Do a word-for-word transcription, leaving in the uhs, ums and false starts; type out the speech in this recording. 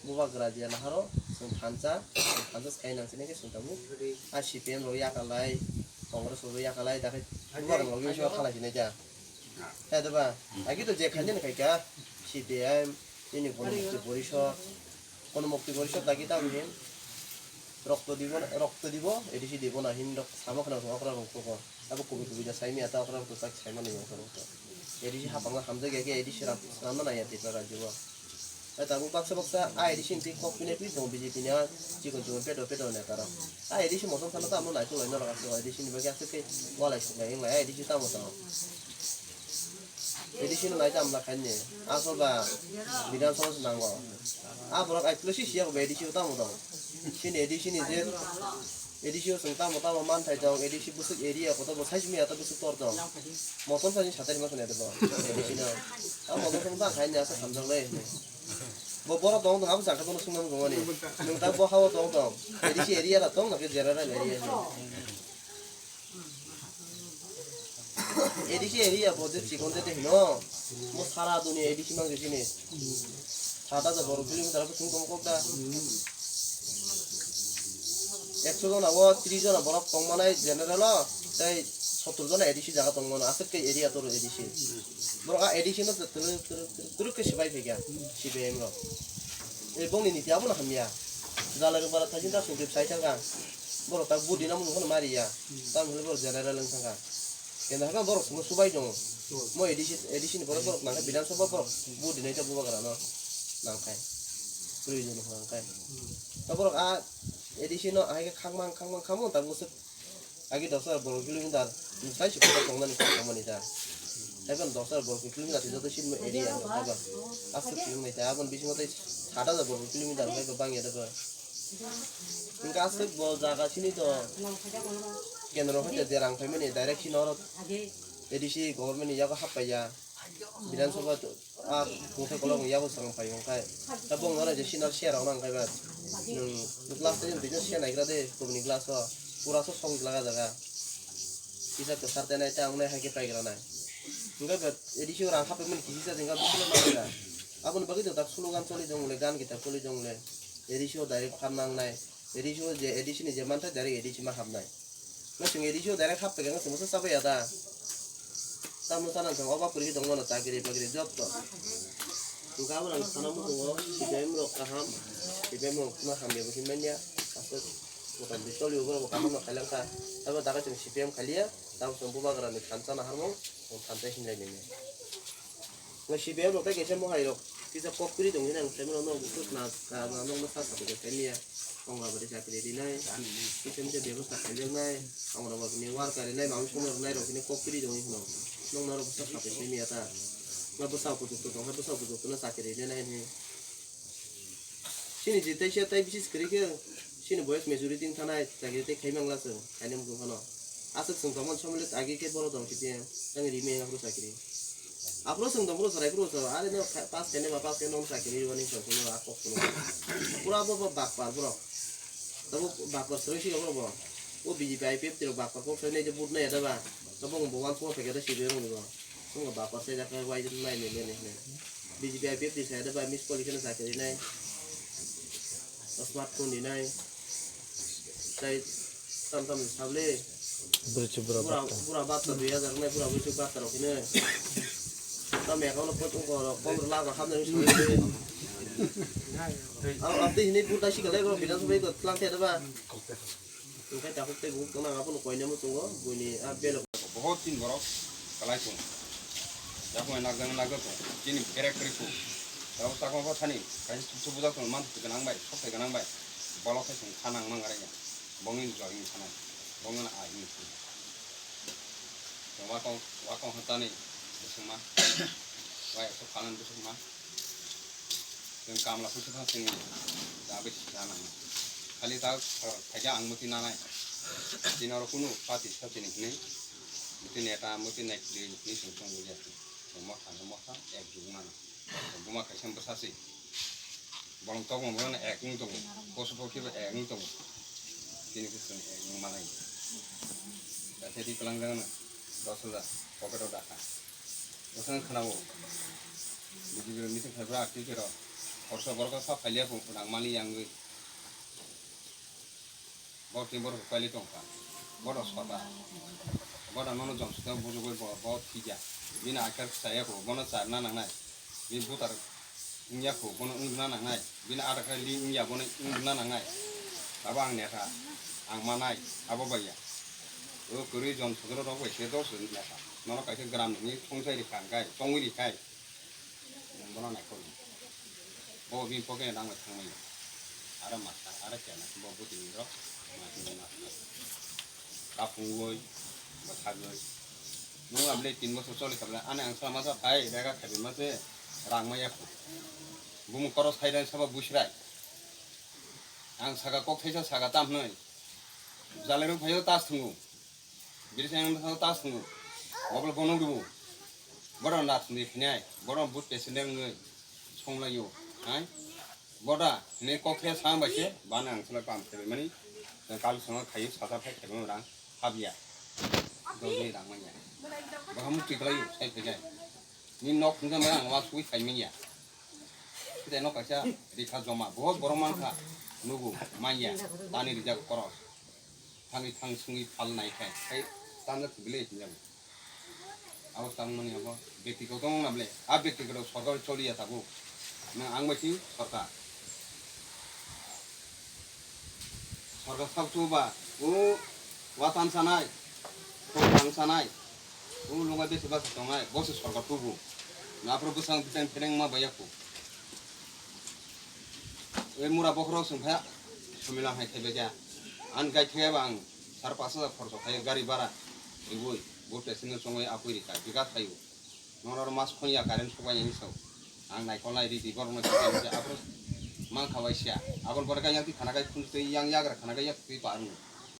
Bubagra je laharo chwng thansa, chwng thansa sai nang sini khe chwng tabuk. A C P M rok yakalai, Congress rok yakalai, dakhe bubagra rok yungsi thalai sinai kha. Hai da ba, agi to je khainani khai kha, C P M, ini Ganamukti Porishod, Ganamukti Porishod dagi tamo hin, Rokto dibo, Rokto dibo, A D C dibo na hin rok sama khna rok okra rok koko. Abo kubi kubi da saimi ata okra rok to sak saima nai okra rok to. A D C hapang hamjak ya khe A D C ram, ramna nai ya Tripura rajyo o. Ai tabuk baksa baksa A D C ni twi kok pinai twi tongo B J P ni a chikon chikon pedo pedo neta rok. A D C motom thangno tamo naitok lai norok aswk A D C ni bagwi aswk khe walai swk lai wng lai A D C tamo tamo. A D C no nai tamo na khaini asol ba Bidhan Sabha se nango. A borok ai pulo si siya ko A D C o tamo tong. Sini A D C ni je A D C o chwng tamo tamo manthai tong, A D C bwswk area kotor bo sai simi ata bwswk tor tong. Motom sai satari ma khna de bo A D C no. A motom song ta khaini aswk hamjak lai. Bo borok tong tong abo jang khe bono swngnang tong ani. Nwng ta bo hao tong tong. A D C area la tong na khe general area se. A D C area bo je chikon je de hino. Mo sara duni A D C mang je sini. Sat hajar boro kilometer ko thung tong kok da. Ekso jona o tris jona borok tong manai general o, tei sottor jona A D C jaga tong mano. Aswk khe area toro A D C. Borok a A D C no twrwk, twrwk, twrwk, twrwk khe swbai phaikha C P I M rok. Ei bongni niti abono hamya. Jalai rok bara thaisin ta sugri sai thangkha. Borok ta budi namo nukhono mariya. Tamo hwnwi borok general wng thangkha. Kenda hakhe borok songno subai tongo. Mo A D C, A D C ni borok, borok nangkhe Bidhan Sabha borok budi nai ta bubagra no nangkhe. Proyojon nangkhe. Ta borok a A D C no hai khe khangmang, khangmang, khangmang ta bwswk. Agi dos hajar boro kilometer, sai se kotor tongnani kok tongmani ta. Haiban dos hajar boro kilometer se joto sitmo area haiban. Aswk sitmo nai ta, aboni bisingo tei sat hajar boro kilometer haiba bangya da ba. Hingke aswk bo jaga sini to kendro hai je rang phaimani direct sini oro A D C government ni yago happaiya. Bidhan Sabha to, ah, bungthai kolok wngya bo swrwng phai wngkhai. Ta bong nora je sinar share rok nang kaiba. Nwng glass tei twi share naigra de kubuni glass o. Pura so song laga jaga. Kisa kwsar tenai ta wngnai hai khe paigra nai. Wngkha ba A D C o rang haphaimani kisi sa jengkha bwswk ma kha. Aboni bagwi to tak slogan choli jong le, gan kitab choli jong le. A D C o direct phan nangnai. A D C o je A D C ni je manthai direct A D C ma hapnai. No chwng A D C o direct hap pegeng chwng sa chabai ya da. Tamo sana chwng oba puri tong mano chakri bakri jotto. Wngkha abo nang sana muchungo C P I M rok kaham, C P I M rok ma hamya bo hinmanya. Aswk motamoti choli bo borok kaham no khailangkha. Abo daga chwng C P I M khaliya, tamo chwng bubagra ni thansa naharmung, thansa hinlai nini. Nang C P I M rok tei kaisa mohai rok kisa kok kwrwi tongwi nang saimano no bwswk na ka na nokno sa sa kok saimanya. Tonga bwrwi chakri rinai, kisa misa bebostha khaijaknai, tongra bwrwini worker rinai, mami songno rwnai rok hwnwi kok kwrwi tongwi hwno. Nokno oro bwswk sapai saimanya ta. Nga bwsa upojukto tongkha, bwsa upojuktono chakri rinai hwnwi. Chini je teisa tei bises kwrwi khe chini boyes majority wng thanai chakri tei khai mangla chwng, khainai muchung phano. Aswk chwng tongmani somoi le agi khe bono tong khe tei tang rimi aphuru chakri. Aphuru chwng tong phuru chwrai phuru chwng are no pass khainai ba pass khainai no chakri rwani chwng phano a kok phano. Pura bo bo bakpar borok. Tabo bakpar chwrai si borok bo. O B J P I P F T rok bakpar kok sai nai je vote nai ya da ba. Tabo bo wansukma phaikha da C P M rok ni bo. Chwng bakpar sai da khe wai nai nai nai nai. B J P I P F T sai da ba miss call khe no chakri nai. Smartphone rinai. Tei tam tam sable. Bwrwi bura bura bata dui hajar nai bura bwswk bata rok hino. Tam account o poito ko rok pondro lakh rok hamjani sable. Abo abtwi hini bur dai sikal dai bro bidan sabai ko tlang khe da ba. Tungkai takhuk tei bukhuk tongna abo no koinai muchungo buini a belo. Bohot tin borok kalai tung. Yakung nagdang nagdang tung. Chini berek kri tung. Abo sakma bo thani kaisa chuchu bujak tung man gwnang bai, sok gwnang bai. Bolok hai tung khanang mang arai ya. Bongni joging khanai. Bongni ai ni. Wakong wakong hatani bisingma. Wai sok khanan bisingma. Chwng kamla phuisa phano chwng da bai sisa nang. Khali ta phaikhe ang muti nanai. Chini oro kunu party sa chini hwnwi. Muti neta, muti nai kwrwi hwnwi chwng tongwi ya. Chwng motha no motha ek jug mano. Buma kaisa bwsa si. Bolong tokma bolong ek wng tongo. Posu pokhe bo ek wng tongo. Chini khe chwng ek wng manai. Kaisa di kwlangjak no dos hajar pocket o dakha. Bwswk khwnao. Bidi bidi meeting khlai bwrwi active khe rw. Khoroksa borok khe sap phailiya phung, rang mani yangwi. Bo tini borok khe pailai tongkha. Bono sota. Bono nono jom sota bujugwi bo, bo thwikya. Bini akhar chaya kho, bono charna nangnai. Bini butar wngya kho, bono wngna nangnai. Bini ada khai li wngya, bono wngna nangnai. Abo ang nekha. Ang manai. Abo baiya. O kwrwi jom sodro rok bai se dos nekha. Nono kaisa gram ni thongchai rikha, hwnkhe chongwi rikhai. Bono naikhorni. Bo bini pocket ni rang bai thangmani. Aro masa, aro kena bo bwtwi ni rok masa, masa. Kapungwi, bwthagwi. Nung abole tin bosor choli kha bole, ani ang sala masa phai, rega khabi mase, rang maya kho. Bumung koros hai rang sabo busrai. Ang saka kok thaisa saka tam hwnwi. Jalai rok phaio tas thungo. Biri sai ang tas thungo. Bobol bono rubo. Bodo na thungni phinai. Bodo but pesende ngwi. Songlaio. Hai. Boda. Ne kok thaya sang bai se. Bana ang sala pam thebe mani. Kal songo khaio sata phai thebe rang. Habya. Dogni rang manya. Bahamu tikhlaio. Sai phai jai. Ni nok thungja maya ang wa sui khai manya. Kide nok kaisa rikha joma. Bohot borok mankha. Nugu. Manya. Tani rijak koros. Thangwi thang sungwi phal nai khai, khai tanda thwbwle hinjak. Abo tangmani abo bekti kotor wngna bwle, a bekti kotor sorkar choliya tabuk. Nang ang bai sing sorkar. Sorkar sak chuba, o watan sanai, tang sanai, o lunga besi basa tongnai, bo se sorkar tubu. Naphuru bwsang bisang phereng ma baya kho. E mura bokhorok chwng phai somila hai khaibai kha. Ang gai thaya ba ang sar pash hajar khorcho khai gari bhara riwi bo station o chongwi apui rikha bigat khaio. Norok mas khonya current sukainani sao. Ang naikolnai ridi borokno kisa kisa aphuru mankha bai sia. Aboni pore khe yang twi khana khai phunuk twi yang yagra khana khai yak twi parung.